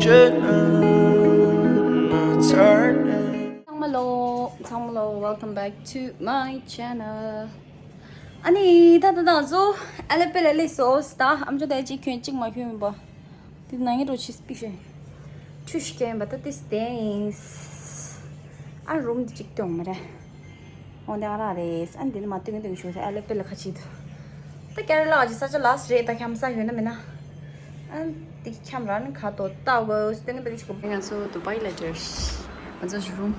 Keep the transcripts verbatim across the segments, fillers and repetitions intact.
ཚང་མ་ལོ། ཚང་མ་ལོ། Welcome back to my channel. ཨ་ནི་ད་ད་ད་ཚོ་ཨ་ལེ་པེ་ལེ་ལེ་སོ་སི་ད་ཨམ་ཅོག་ད་ཅིག་ཁྱོད་ཅིག་མ་ཁྱོད་མིན་པ། དེ་ནང་ངེད་རོ་ཆིས་པིག་ཤེ། ཁྲུས་ཤིག་ཡིན་པ་ད་དེ་སྟེང་། ཨ་རུམ་དེ་ཅིག་སྟོང་མ་རེད། འོ་འདི་ཨ་རག་རེད། ཨ་འདི་ནི་མ་སྟོན་གི་སྟོན་གི་ཞུ་ཨ་ལེ་པེ་ལེ་ཁ་ཆིག་འདུག་ད་ཀེ་ར་ལ་ཨ་ཅི་ས་ཆ་ལ་སི་རེད། ད་ཁྱམ་ས་ཡོད་ན་མིན་ན། ཨ་འདི་ཁྱམ་ར་ནི་ཁ་ཏོ་ལྟ་བ་སྟོན་གི་སྟོན་གི་ཞུ་གི་ང་ཚོ་དུ་བའི་ལ་འབྱོར། ང་ཚོ་རུམ།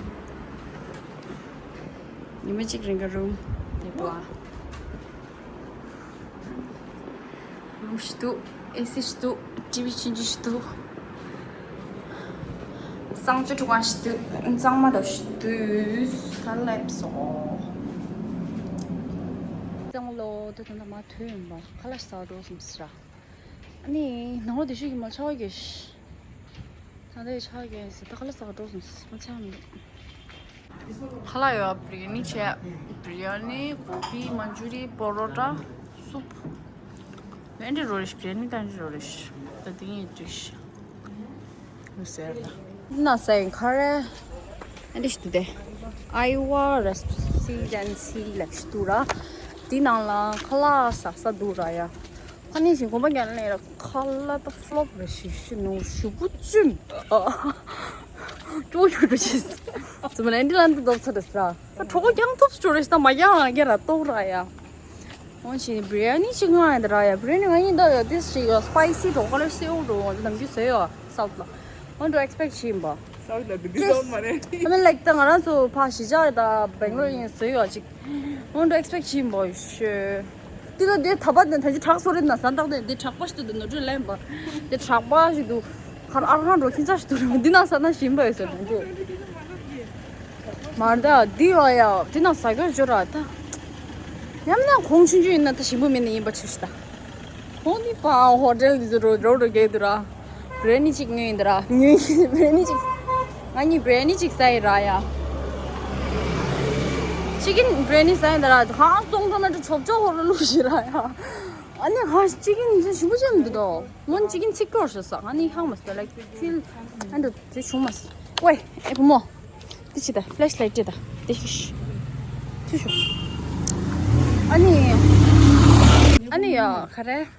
ཉི་མ་གཅིག་རིང་གི་རུམ་དེ་པོ་ཨ། རུམ་ཞིག་འདུག་ཨེ་སི་ཞིག་འདུག་ཊི་ཝི་ཆུང་ཆུང་ཞིག་འདུག་གསང་སྤྱོད་ཁང་ཞིག་འདུག་གཙང་མ་དང་ཞིག་འདུག་ད་ལེབ་སོ། གཙང་ལོ་དེ་དང་མ་ཐོས་ཡིན་པ་ཁ་ལག་ཟ་འགྲོ་སོང་ཟེར། ཨ་ནི་ནང་ལོ་དེ་ཤུགས་ཀྱིས་མ་ཆགས་ཀྱི། ད་ལྟ་ཡི་ཆགས་ཀྱི་ཟེར་ད་ཁ་ལག་ཟ་འགྲོ་སོང་ཟེར་མ་ཆགས་མི་འདུག་ཁ་ལག་ཡོད། བི་རི་ཡ་ནི་བྱས། བི་རི་ཡ་ནི། གོ་བི། མན་ཇུ་རི། པོ་རོ་ཊ། སུབ། ཨེ་འདྲ་རོ་རེ་ཤི། བི་རི་ཡ་ནི་ད་འདྲ་རོ་རེ་ཤི། ད་དེ་ངས་བྲིས་ཤི། ཟེར་ལ། ན་སའི་ཁ་རེ། ཨེ་འདྲ་ཞིག་འདུག་སྟེ། Iowa Residency ལབ་ཞིག་འདུག་ར། དེ་ནང་ལ་ཁ་ལག་ཟ་ས་འདུག་ར་ཡ། ཨ་ནི་ཞིག་གོམ་པ་རྒྱག་ནས་ར་ཁ་ལག་ད་ཕ་ལོབ་རེ་ཞིག་ཞུ་ནུ་ཞུ་བུ་ཅུན། ཅོ་ཞུ་རེ་ཞིག་ཙི་མ་ལན་འདི་ལན་དུ་འདོགས་ཚར་རེད་ཟེར། ད་གྲོགས་པོ་རྒྱང་ཐུབ་ཅོ་རེ་ཞིག་ད་མ་རྒྱང་རང་རྒྱ་ར་ཏོག་ར་ཡ། འོན་ཞིག་བི་རི་ཡ་ནི་ཅིག་ང་ཡ་ད་ར་ཡ། བི་རི་ཡ་ནི་ང་ཡིན་ད་ཡ། དེ་ཞིག་ཡ་སི་པའི་སི་འགྲོ་ཁ་ལ་སེའུ་འགྲོ་འོན་ནམ་རྒྱུ་ཟེར་ཡ་སའུ་ཐི་ལ། འོན་འགྲོ་ཨེག་སི་པེག་བྱིན་པ། སའུ་ཐི་ལ་དེ་འདི་སའུ་ཐི་མ་རེད། ཨ་མི་ལེག་ད་ང་རང་ཚོ་ཕ་གཞིས་ཆགས་ད་བེང་ལོར་ཡིན་ཟེར་ཡ་ཅིག་འོན་འགྲོ་ཨེག་སི་པེག་བྱིན་པ་ཡོད་ཤོད། དེ་ལ་དེ་ཐ་པ་དེ་ད་ཅི་དྲག་སོ་རེད་ན་ས་འདག་དེ་དེ་དྲག་པ་ཞིག་ཏུ་དེ་ནོར་འཁྲུལ་ལེན་པ། དེ་དྲག་པ་ཞིག་ཏུ་ཁར་ཨར་ཧང་འགྲོ་ཁྱིན་ཚ་ཞིག་ཏུ་རེད། འདི་ན་ས་ན་ཞིམ་པ་ཡོད་ཟེར་མི་འདུག་མར་ད་འདི་བ་ཡ་དེ་ན་ས་གོ་ཇོ་ར་ད། ཡང་ན་གོང་ཆུང་ཆུང་ཡིན་ན་ད་ཞིམ་པོ་མེད་ན་ཡིན་པ་ཆུ་ཞིག་ད། ཁོང་ནི་པ་ཧོ་ཊེལ་འདི་ཚོ་རོ་རོ་རོ་རྒྱག་འདུག་ར། བི་རི་ཡ་ནི་གཅིག་ཉོས་ཡིན་འདུག་ར། ཉོས་ཡིན། བི་རི་ཡ་ནི་གཅིག་ང་གཉིས་བི་རི་ཡ་ནི་གཅིག་ཟ་ཡི་ར་ཡ། ཅི་ཀིན་བི་རི་ཡ་ནི་ཟ་ཡི་འདུག་ར། གང་བཙོང་ཁྲོ་ན་ཅོབ་ཅོབ་ཧོ་ར་བླུགས་ཤི་ར་ཡ། ཨ་ནི་ཧ་ཅི་ཀིན་འདི་ཞིམ་པོ་ཅན་འདུག་དོ། ངོ་ཅི་ཀིན་ཚིག་སྐོར་ཞིག་ཟ། ང་ནི་ཧང་མ་སྟེ་ལའིག་ཕིལ་ཨན་དུ་དེ་བྱུང་མ་སོང་། ཝེ་ཨེ་བུ་མོ། དེ་ཅི་ད་ཕི་ལེཤ་ལའིཊ་དེ་ད་དེ་ཤི་ཤི། ཐུ་ཤོ། ཨ་ནི། ཨ་ནི་ཡ་ག་རེ།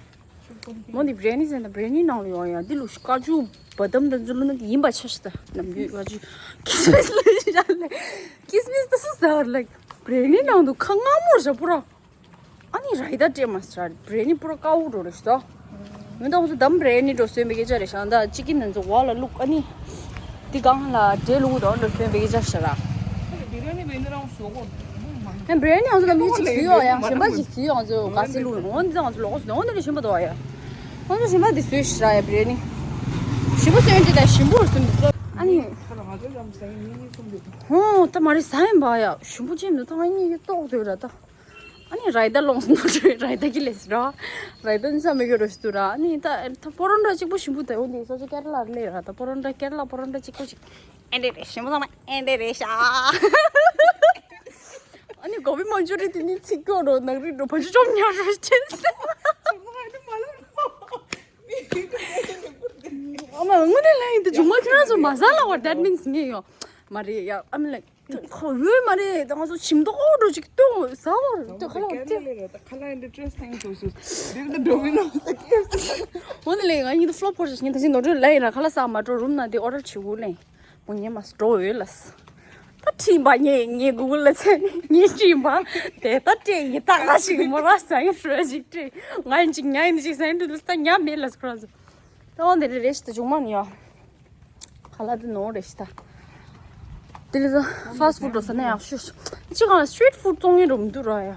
མོ་འདི་བི་རི་ཡ་ནི་ཟེར་ན་བི་རི་ཡ་ནི་ནང་ལ་ཡོང་ཡ། འདི་ལུགས་ཀ་ཇུ་བ་དམ་དང་ཛུ་ལུ་ནི་ཡིན་པ་ཆ་ཤི་ད། ནམ་རྒྱུན་ཀ་ཇུ་ཁིས་མིས་ལ་ཡ་ལེ། ཁིས་མིས་ད་སུ་ཟ་བར་ལེགས། བི་རི་ཡ་ནི་ནང་དུ་ཁ་མངར་མོ་ར་པུ་ར། ཨ་ནི་རའི་ད་སྤྲད་མ་སྲ་བི་རི་ཡ་ནི་པུ་ར་དཀར་པོ་འགྲོ་རེ་ཞིག་ད། མི་འདུག་ང་ཚོ་དམ་བི་རི་ཡ་ནི་འགྲོ་སོན་པའི་སྐད་ཆ་རེད་ཤག་ད་ཅི་ཀིན་ནང་ཚོ་བ་ལ་བླུག་ཨ་ནི། དེ་གང་ལ་འབྲས་བླུག་དང་འགྲོ་སོན་པའི་སྐད་ཆ་ཤག་ར། ཨ་བི་རི་ཡ་ནི་ང་ཚོ་ལ་མི་གཅིག་བཟོས་ཡོད་ཡ། གཞན་པ་གཅིག་བཟོས་ཡོད། ང་ཚོ་ག་སེ་བླུག་འོ་འདི་ང་ཚོ་ལོག་སོང་འོ་འདི་ལས་གཞན་པ་འདུག་ཡ། ང་ཚོ་གཞན་པ་འདི་བཟོས་ཤག་ར་ཡ་བི་རི་ཡ་ནི། གཞན་པ་བཟོས་འདི་ད་ཞིམ་པོ་རེད་སོང་འདུག་ཨ་ནི། ཧོ་ད་མ་རེད་ཟ་ཡིན་པ་ཡ། ཞིམ་པོ་ཅན་འདུག་ད་ང་གཉིས་ཀྱིས་ལྟོགས་འདུག་ར་ད། ཨ་ནི་རའི་ད་ལོངས་སུ་འགྲོ་རའི་ད་ཀི་ལེ་སི་ར། རའི་ད་ནི་ས་མེད་གི་རོ་ཞིག་འདུག་ར། ཨ་ནི་ད་ད་པོ་རོ་ཊ་གཅིག་པོ་ཞིམ་པོ་ད་འོ་འདི་ས་ཆ་ཀེ་ར་ལ་ལེ་ར། ད་པོ་རོ་ཊ་ཀེ་ར་ལ་པོ་རོ་ཊ་གཅིག་པོ་ཞིག་ཨེ་འདྲ་རེད། ཞིམ་པོ་ཚང་མ་ཨེ་འདྲ་རེད་ཤག་ཨ་ནི་གོ་བི་མན་ཇུ་རི་དེ་ནི་ཚིག་གོ་རོ་ནག་རི་རོ་ཕ་ཆུ་ཅོམ་ཉར་རོ་ཅན་ཨ་མ་དངོས་གནས་ལ་ཡིན་དུ་ཇུང་མ་ཁྱེད་རང་ཚོ་མ་ཟ་ལ་བར་that means ངས་ཡོང་མ་རེད་ཡ། I'm like ཁོ་ཡོད་མ་རེད། ད་ང་ཚོ་ཞིམ་མདོག་འགྲོ་ཅིག་སྟོན་ཟ་བར་ད་ཁ་ལག་ཁ་ལག་ཁ་ལག་འདི་ཊེ་སི་ཊིང་བཟོ་སུ་འདིར་ད་འགྲོ་མི་ནོ་ས་ཀེ་ཨེཕ་སི། འོ་ན་ལས་ང་གཉིས་ད་ཕ་ལོབ་ཕོར་ཞིག་ད་ཅི་ནོར་འཁྲུལ་ལ་ཡིན་ར། ཁ་ལག་ཟ་མ་འགྲོ་རུམ་ན་དེ་ཨོ་ཌར་བྱེད་དགོས་ལེ། མོ་ཉེ་མ་འགྲོ་འོས་ལ་ད་ཁྲིམས་པ་ཉེ་ཉེ་གུ་གུ་ལ་ཚེ་ཉེ་ཁྲིམས་པ་དེ་ད་སྤྲད་ཡི་ད་ང་ཞིག་མོ་ར་ཟ་ཡི་ཧྲོ་ཞིག་སྤྲད་ང་ཡིན་ཅིག་ཉ་ཡིན་ཅིག་ཟ་ཡི་འགྲོ་དུས་ད་ཉ་མེད་ལ་སུ་ཁ་ར་ཟ། ད་འོ་འདི་རེ་རེ་ཞིག་ད་ཇུང་མ་ནི་ཡོ། ཁ་ལག་དེ་ནོར་རེ་ཞིག་ད། དེ་ལས་ད་ཕ་སི་ཊི་ཕུཌ་འགྲོ་ས་ན་ཡག་ཤོས་ཤིག་ཅི་གང་ལ་སི་ཊི་རིཊ་ཕུཌ་བཙོང་ཡིན་འགྲོ་མི་འདུག་ར་ཡ།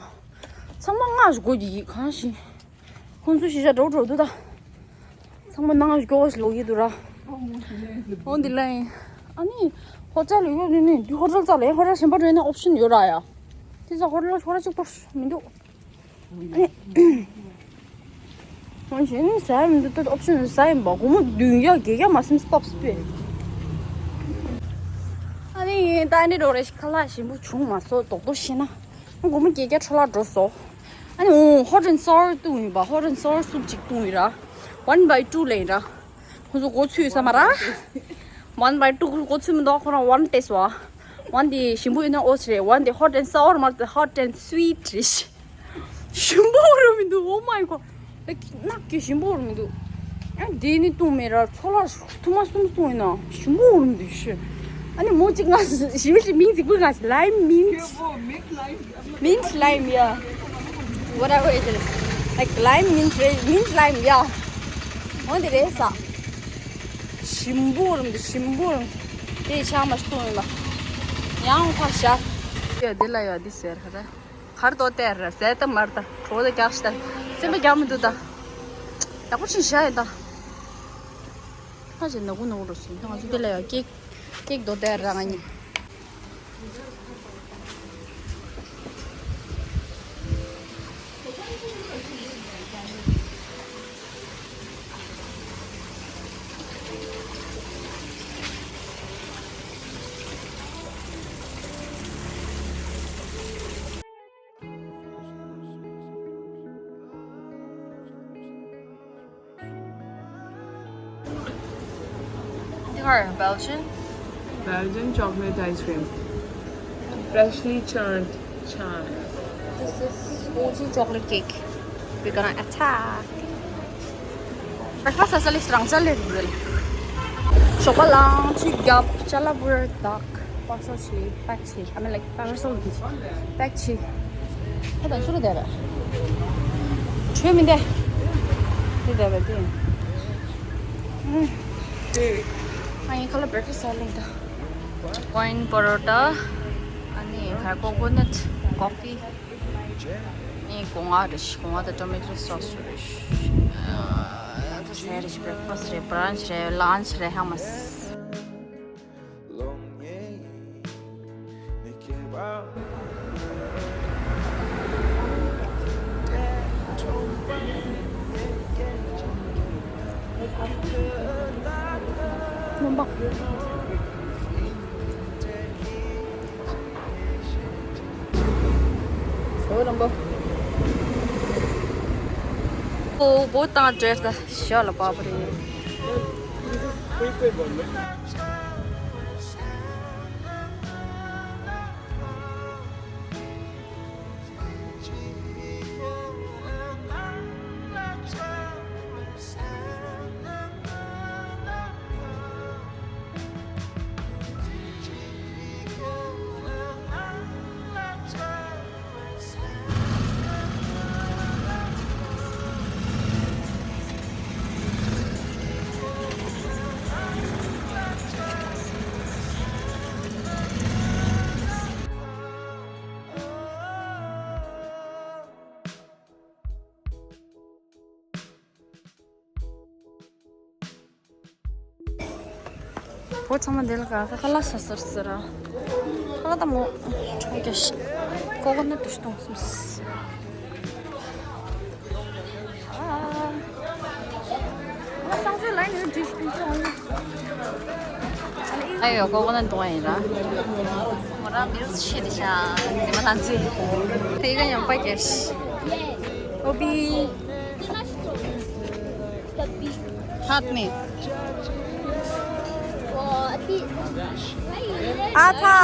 ཚང་མ་སྔ་ཞིག་དགོས་ཀྱི་ཡིག་གང་ཞིག་ཁོང་ཚོ་ཤི་ཤ་འགྲོ་འགྲོ་འདུག་ད། ཚང་མ་ནང་ཞིག་སྐྱོ་བོ་ཞིག་ལོག་ཡི་འདུག་ར། འོ་འདི་ལ་ཡིན། ཨ་ནི་ཧོ་ཊེལ་ཡོད་ནི་ནི་འདི་ཧོ་ཊེལ་རྩ་ལ་ཡིན། ཧོ་ཊེལ་གཞན་པ་འགྲོ་ཡིན་ན་ཨོབ་ཤན་ཡོད་ར་ཡ། དེ་ཚོ་ཧོ་ཊེལ་ཧོ་ཊེལ་གཅིག་པོ་མི་འདུག་ཁོང་གཞན་ཟ་ཡ་མི་འདུག་ད་ཨོབ་ཤན་ཟ་ཡིན་པ་སྒོར་མོ་བདུན་བརྒྱ་བརྒྱད་བརྒྱ་མ་ཟིན་སྤོབས་སྤེ། ཨ་ནི་ད་ནི་འགྲོ་རེ་ཞིག་ཁ་ལག་ཞིམ་པོ་བྱུང་མ་སོང་རྡོག་རྡོག་བཤད་ན། སྒོར་མོ་བརྒྱད་བརྒྱ་འཕྲོ་བརླག་འགྲོ་སོང་། ཨ་ནི་འོ་ཧོ་ཊི་ཨེན་སོར་བཏུང་ཡིན་པ། ཧོ་ཊི་ཨེན་སོར་སུབ་ཅིག་བཏུང་ཡིན་ར། ཝན་བའི་ཊུ་ལེན་ར། ཁོ་ཚོ་གོ་ཚུད་ས་མ་ར། One by two གོ་ཚུད་མི་འདུག་ཁོ་རང་one taste བ། One དེ་ཞིམ་པོ་ཡོད་ན་ཨོ་ཙི་རེད། One དེ་hot and sour མ་རེད། Hot and sweet རེད། ཞིམ་པོ་རུ་མི་འདུག Oh my god. ནག་གི་ཞིམ་པོ་རུ་མི་འདུག་ཨ་དེ་ནི་བཏུང་མེད་ར། ཚོ་ལ་ཐུ་མ་གསུམ་བཏུང་ཡིན་ན་ཞིམ་པོ་རུ་མི་འདུག་ཤི། ཨ་ནི་མོ་གཅིག་ང་ཞི་བའི་མིང་གཅིག་པུ་ང་ཞི་lime mint. Mint lime, yeah. Whatever it is. Like lime mint, re- mint lime, yeah. འོ་འདི་རེད་ས། ཞིམ་པོ་རུ་མི་འདུག་ཞིམ་པོ་རུ་མི་འདུག་དེ་ཆ་མ་བཏུང་ཡིན་ལ། ཡང་ཁ་ཤ། ཡ་འདི་ལ་ཡ་འདི་ཟེར་ཧ་ར། གར་དོ་དེར་ཟེ་ད་མར་ད་གྲོ་ད་རྒྱག་ཤི་ད། སེམས་པ་རྒྱག་མི་འདུག་ད། ཡག་པོ་ཕྱིན་བཞག་ཡིན་ད། ཁ་ཅིག་ནག་པོ་ནག་པོ་འགྲོ་སོང་། ང་ཚོ་དེ་ལ་ཡ་ཀེག་ཀེག་དོ་དེར་ར་ང་གཉིས། These are Belgian. Belgian chocolate ice cream. Freshly churned. Churned. This is O G chocolate cake. We're gonna attack. Breakfast ཨ་ས་ལི་རང་ཅག་ལས་རེད། ཞོགས་པ་ལངས་ཅིག་རྒྱབ་ཅ་ལག་བུར་དག་པག་ས་ཆེ་པག་ཆེ། I mean, like, པག་ས་ཆེ། པག་ཆེ། ཁ་དང་ཤུ་རུ་དེ་ར། ཆོས་མི་འདེ། དེ་དེ་ར་དེ། ཨ་ཡིན་ཁ་ལ་breakfast ཨ་ལེ་ད། Wine parotta. ཨ་ནི་ཁ་coconut coffee. ཨེ་སྒོ་ང་རེད། སྒོ་ང་དང་tomato sauce རེད། ཨ་ད་ཟས་རེད། breakfast རེད། brunch རེད། lunch རེད། ཧ་མ་སི། སྨན་པ། ཨོ་ལམ་པོ། ཨོ་བོ་དང་འབྲེལ་ད་ཤ་ལ་པ་པ་རེད། བོད་ཚང་མ་འདི་ལ་ག་ཁ་ལ་ས་སར་སར་ར། ཁ་ལ་ད་མོ་ཁྲོང་ཀྱ་ཤི། ཀོ་ཀོ་ནཊ་དུ་ཤི་གཏོང་སོང་། ཨ། ང་སང་ཚོའི་ལ་ནི་འདྲི་ཤི་ཏུ་ཤོང་ཡིན། ཨ་ཡོ་ཀོ་ཀོ་ནཊ་གཏོང་ཡིན་ར། མོ་རང་མི་རུ་ཤི་དི་ཤ། དེ་མ་ལ་ཚེ། དེ་ག་ཡང་པ་ཀྱ་ཤི། ཨོ་བི། Hug me. ཨ་ཚ།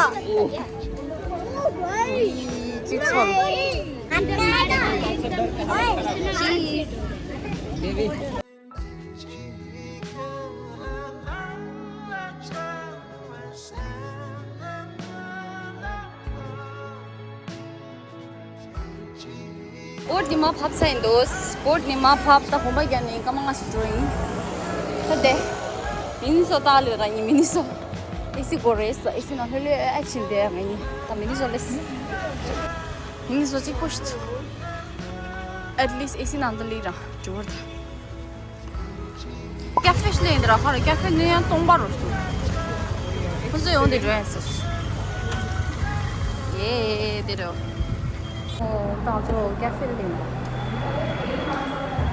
ཅི་ཚོལ། Cheese. བོད་ནི་མ་ཕབ་ཚར་ཡིན་འདུག་བོད་ནི་མ་ཕབ་ད་གོམ་པ་རྒྱབ་ནས་སྐར་མ་ལྔ་ཙམ་འགྲོ་ཡིན། ད་དེ། མི་ནི་སོ་ཏ་ལ་ར་ཡིན། མི་ནི་སོ། ཨེ་སི་སྒོ་རེད་ས། ཨེ་སི་ནང་ལྷོད་ལྷོད་ཨེ་ཕྱིན་དེ་ང་ཡིན། ད་མི་ནི་སོ་ལེས། མི་ནི་སོ་གཅིག་པོ་ཞིག At least ཨེ་སི་ནང་ད་ལི་ར་འགྲོ་བར་ད། ཀ་ཧྥེ་ལེན་འདི་ར་ཧ་ར་ཀ་ཧྥེ་ནི་ཡང་སྟོང་པ་རོ་སུ། ཁོ་ཚོ་ཡོང་འདི་འགྲོ་ཡ་ཟེར། ཡེ་འདི་རོ། ཨོ་ད་ང་ཚོ་ཀ་ཧྥེ་ལེན་འདི།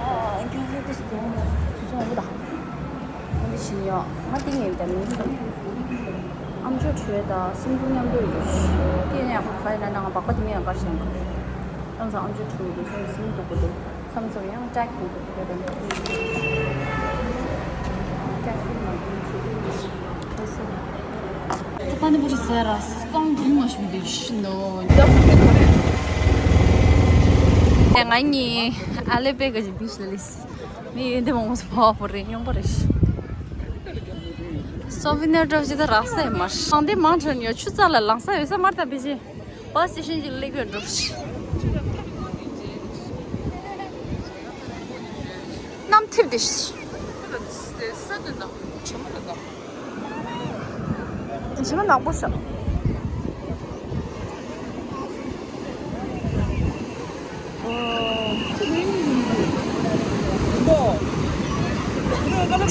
ཨོ་ཀ་ཧྥེ་དེ་སྟོང་པ་སུ་ཚོ་འོང་གི་ད། འདི་ཕྱིན་ཡོད་ང་དེ་ངས་ད་མིན་འདི། ཨམ་ཅོག་བྲོས་ད་སིམ་པུ་མཉམ་དུ་ཡོད། དེ་ནས་ཁ་ཡིན་ན་ང་བག་པ་དེ་ངས་གར་ཞེན་གི། ཨང་ཚང་ཨམ་ཅོག་བྲོས་འདུག་སོང་སིམ་འདུག་གི་འདུག་མཚམས་མཚམས་ཡང་ཀྲེག་ཡོང་ཐུབ་ཀྱི་རེད། ཀ་ ནི་བུ་རི་ཟེར་ར་སི་ཀང་དུ་མ་ཤི་དུ་ཤི་ནོ། ང་གཉིས་ཨ་ལེ་པེ་ག་ཇི་བི་ཤི་ལ་ལིས། མི་ཡོན་ཏེ་མང་པོ་བ་པོ་རེ་ཉོང་པོ་རེ་ཤི། སོ་བི་ནེར་འདྲ་ཞིག་ད་རག་ས་ཡོད་མ་ཤི། ལང་དེ་མང་ཆེ་ཡོད་ཆུ་རྩ་ལ་ལང་ས་ཡོད་ས་མར་ད་བི་ཇི། བ་སི་ཤིན་ཅིག་ལེགས་ཡོད་འགྲོ་ཤི། གནམ་འཐིབས་དེ་ཤི། ཞི་མ་ནག་པོ་ཤ།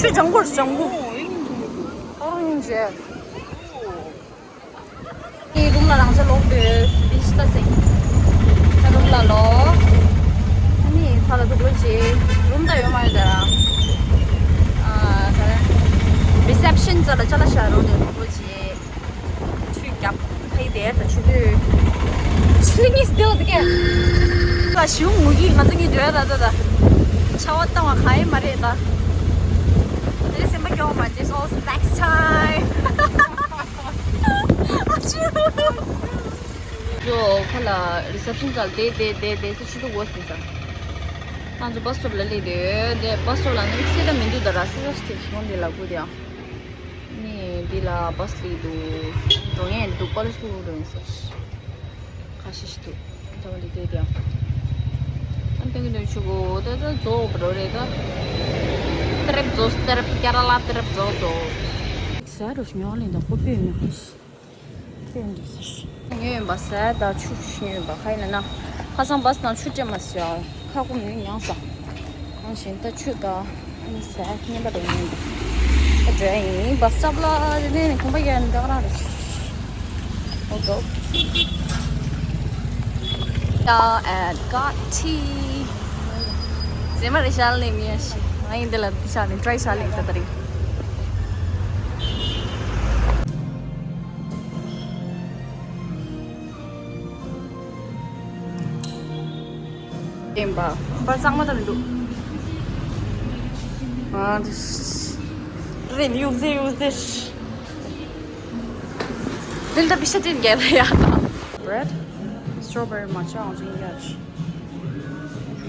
ཆུ་ལྗང་གུ་ལྗང་གུ། ཨོ་རེན་ཇི། ངའི་རུམ་ལ་རང་ཅག་ལོག་དུས་བིས་ལྟ་ཟེར། ད་རུམ་ལ་ལོག་ཨ་ནི་ཕ་ལ་དུག་ལོ་བྱེད། རུམ་ད་ཡོད་མ་རེད་ད་ར། ཨ་ད་ར། རི་སེབ་ཤན་ཙ་ལ་ཅ་ལ་ཤ་རོ་དེ་དུག་ལོ་བྱེད། ཆུ་རྒྱབ་ཕའི་དེར་ད་ཆུ་ཚོད། ཆུ་ཚོད་གཉིས་སྟེང་དུ་ཁེལ། ད་ཞིའུ་ངུ་གི་ང་ཚོ་གཉིས་འགྲོ་ཡ་ད་ད་ད། ཆར་པ་བཏང་བ་གང་ཡིན་མ་རེད་ད། དེ་སེམས་པ་སྐྱོ་བ་མ་བྱེད་སོ། Next time. ཨ་ཆུ། ཚོ་ཁ་ལ་རི་སེབ་ཤན་ཙལ་དེ་དེ་དེ་དེ་ཚོ་ཆུ་ཚོད་འགོ་ཟིན་ས། ང་ཚོ་བྷ་སི་སི་ཊོབ་ལ་སླེབས་དེ་དེ་བྷ་སི་སི་ཊོབ་ལ་ནི་སེ་ད་མི་འདུག་ད་ར་སེ་ད་སི་ཊེ་ཤོན་དེ་ལ་སྒུག་དེ་ཡང་། ནི་འདི་ལ་བྷ་སི་སླེབས་འདུག་འགྲོ་ངེས་འདུག་པ་ལ་སུ་འགྲོ་ཡིན་ཟེར། ཁ་ཤས་ཤིག་འདུག་ད་བ་འདི་དེ་དེ་ཡང་། ཨ་ཏན་གི་འདོན་ཆུ་གོ་ད་ད་རྫོགས་འགྲོ་རེད་ད། ཏེ་རབ་རྫོགས་ཏེ་རབ་ཀ་ར་ལ་ཏེ་རབ་རྫོགས་རྫོགས། ཟ་རུ་ཉོ་ལེན་ད་ཁོ་པས་མི་ཁུ་ཤི། པས་འདི་ཟེར། ཉོས་ཡིན་པ་ཟ་ད་ཆུ་ཤི་ཉོས་ཡིན་པ་ཧ་ཡིན་ན་ན། ཁ་སང་བྷ་སི་ནང་ཆུ་སྤྲད་མ་སོང་། ཁ་ཁུ་མི་མྱངས་སོང་། གང་བཞིན་ད་ཆུ་ད་ཨ་ནི་ཟ་ཉན་པ་རེད་ཡིན། ད་འགྲོ་ཡིན་པ་སབ་ལ་རེ་ནས་ཁོང་པ་ཡར་འདི་ག་རང་རེད། ཨོ་གོ། Y'all, I got tea. ཟེ་མ་རེ་ཤ་ལེ་མི་ཡ་ཤི། ང་ཡིན་འདི་ལ་འདི་ཤ་ལེ་ཊི་རའི་ཤ་ལེ་ད་ད་རེད། བསྟན་པ། པར་གཙང་མ་དང་མི་འདུག་ཨ་རེད་ཡུག་ཟེ་ཡུག་ཟེ། འདི་ལྟ་བི་ཤ་ཏིན་རྒྱལ་ལ་ཡ། Bread, strawberry matcha ཨང་ཅིག་ཡ་ཅི།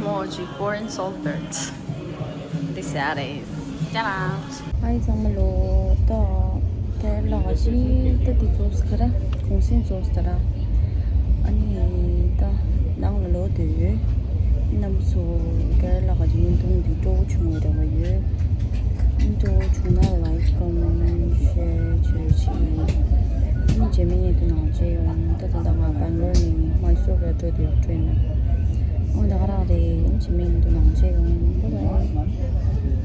མོ་ཅི་corn soft bread. འདི་ཟ་རེད། ཅ་ལགས། ཨའི་ཚང་མ་ལོ་ད་དེར་ལག་ཅི་ད་འདི་ཙོགས་ཁ་ར་གུང་སེང་ཙོགས་ད་ར། ཨ་ནི་ད་ནང་ལ་ལོག་འདོད་ཡོད། རྣམ་པ་ཚོ་དེར་ལག་ཅི་བརྙན་ཐུང་འདི་སྤྲོ་བོ་བྱུང་བའི་རེ་བ་ཡོད། སྤྲོ་བོ་བྱུང་ན་like, comment, share བྱེད་རོགས་གྱིས། ཨ་ནི་རྗེས་མའི་བརྙན་ཐུང་ནང་མཇལ་ཡོང་། ད་ད་ལྟ་ང་སྦེང་ལོར་ནས་མའི་སོར་ལ་འགྲོ་འདོད་འགྲོ་ཡིན། ཨོ་ད་ག་རང་རེད། རྗེས་མའི་བརྙན་ཐུང་ནང་མཇལ་ཡོང་། Bye bye.